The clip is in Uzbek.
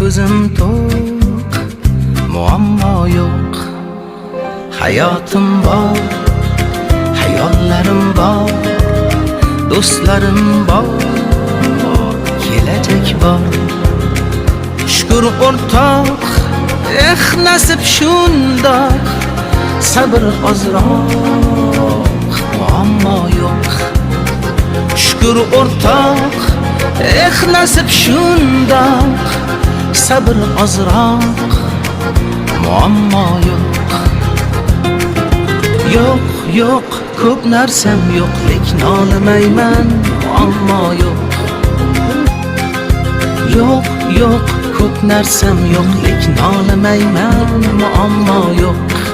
Ko'zim to'q, muammo yo'q. Hayotim bor, hayollarim bor, do'stlarim bor, kelajak bor. Shukur, o'rtoq, eh, nasib shundoq. Sabr ozroq, muammo yo'q. Shukur, o'rtoq, eh, nasib shundoq. Sabr ozroq, muammo yo'q. Yo'q, yo'q, ko'p narsam yo'q, lekin nolimayman, muammo yo'q. Yo'q, yo'q, ko'p narsam yo'q, lekin nolimayman, muammo yo'q.